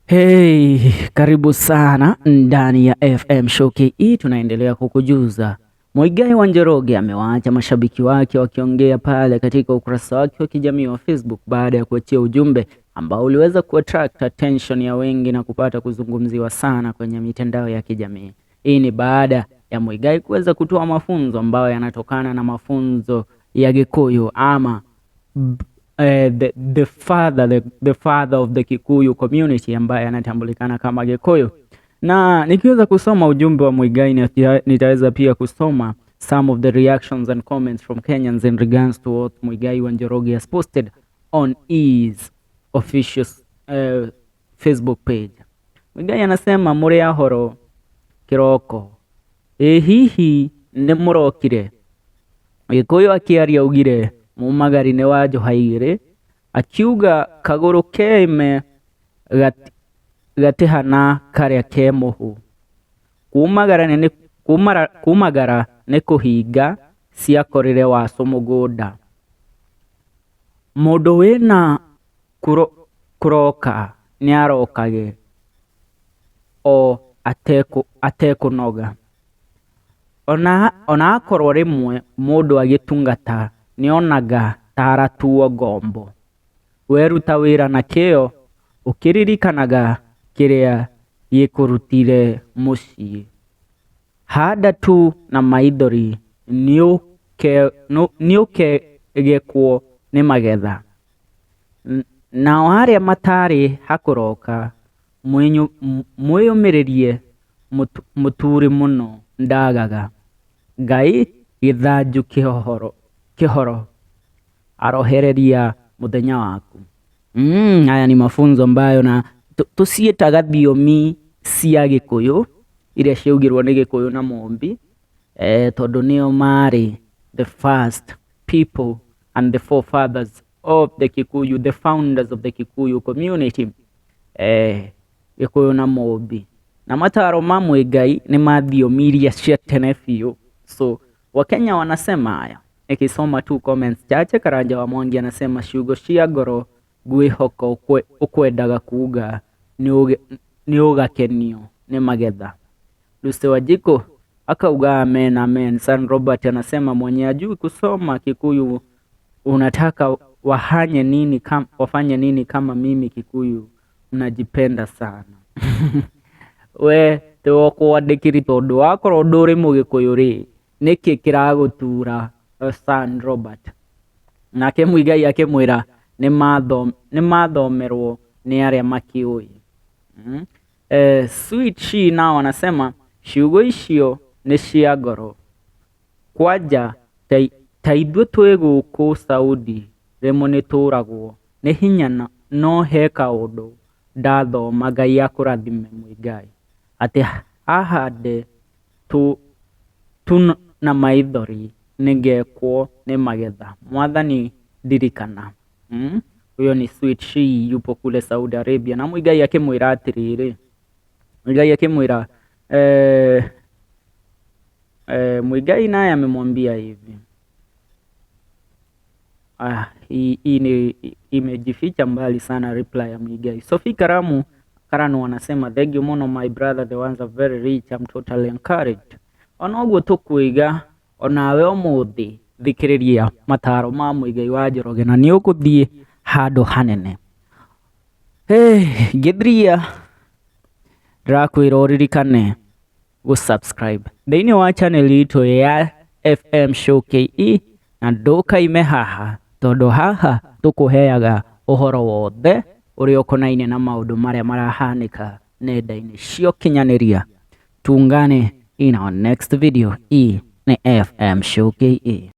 Hey, karibu sana ndani ya FM Show KE. Tunaendelea kukujuza Muigai wa Njoroge amewaacha mashabiki wake wakiongea pale katika ukurasa wake wa kijamii wa Facebook baada ya kuachia ujumbe ambao uliweza kuattract attention ya wengi na kupata kuzungumziwa sana kwenye mitandao ya kijamii. Hii ni baada ya Muigai kuweza kutoa mafunzo ambayo yanatokana na mafunzo ya Gikuyu ama the father of the Kikuyu community ambaye anatambulikana kama Gikuyu. Na nikiweza kusoma ujumbe wa Muigai, nitaweza pia kusoma some of the reactions and comments from Kenyans in regards to what Muigai wa Njoroge has posted on his official Facebook page. Muigai anasema, "Mũrĩ ahoro kĩroko, ĩ hihi nĩ mũrokire?" Gĩkũyũ akĩaria augire mumagari nĩ wa njoha igĩrĩ, akiuga kagũrũ keime gatihana karĩa ke mũhu. Kumagara nĩ kũhinga ciakorire wacũ mũgũnda. Mũndũ wĩna kũroka nĩarokage o atekũnoga. Ona akorwo rĩmwe mũndũ agĩtungata nĩonaga ta aratuo ngombo. Weruta wĩra na kĩo ũkĩririkanaga kĩrĩa gĩkũrutire mũciĩ. Handa tu na maithori, nĩũkegekwo nĩ magetha. Nao arĩa matarĩ hakũroka, mwĩyũmĩrĩrie, mũturi mũno ndagaga. Ngai gĩthanju kĩhoro arohereria mũthenya waku. Haya ni mafunzo ambayo na tũciĩtaga thiomi cia Gĩkũyũ iria ciaugirwo nĩ Gĩkũyũ na Mũmbi, tondũ nĩo marĩ the first people and the forefathers of the Kikuyu, the founders of the Kikuyu community, Gĩkũyũ na Mũmbi. Na mataro ma Muigai nĩ ma thiomi iria cia tene biũ. So Wakenya wanasema haya. Nikisoma tu comments chache, Karanja wa Mwangi anasema, "Ciugo cia ngoro ngwĩhoka ũkwendaga kuga nĩ ũgakenio nĩ magetha." Lucy Wajiko akauga, "Amen, amen." San Robert anasema, "Mwenye ajui kusoma Kikuyu unataka wahanye nini wafanye nini kama mimi Kikuyu mnajipenda sana." We tiwe ũkwandĩkiri tondũ wakorwo ndũrĩ mũgĩkũyũ rĩ, nĩkĩ kĩragũtura, San Robert? Nake Muigai akĩmwĩra nĩ mathomerwo nĩ arĩa makĩũĩ. Sweet She nao anasema, "Ciugo icio nĩ cia ngoro kwanja ta ithuĩ twĩ gũkũ Saudi rĩmwe nĩtũragwo nĩ hinya, no he kaũndũ ndathoma. Ngai akũrathime Muigai, atĩ ahande tu na maithori nĩngekwo nĩ magetha. Mwathani ndirikana." Huyo ni Sweet She, yupo kule Saudi Arabia. Na Muigai akĩmwĩra atĩrĩrĩ, Muigai akĩmwĩra Muigai naye amemwambia hivi. Ah, hii ni imejificha mbali sana reply ya Muigai. Sophie Karamu Karanu anasema, "Thank you muno my brother, the ones are very rich. I'm totally encouraged." Ona ũguo tũkuiga onawe ũmũthĩ thikĩrĩria mataro ma Muigai wa Njoroge na nĩ ũgũthiĩ handũ hanene. Hey, ngĩthiria ndĩrakwĩra ũririkane gũ-subscribe thĩinĩ wa channel itũ ya FM Show KE na ndũkaime haha tondũ haha tũkũheaga ũhoro wothe ũrĩa ũkonainie na maũndũ marĩa marahanĩka nenda-inĩ cia ũkinyanĩria. Tuungane in our next video. Hii ni FM Show KE.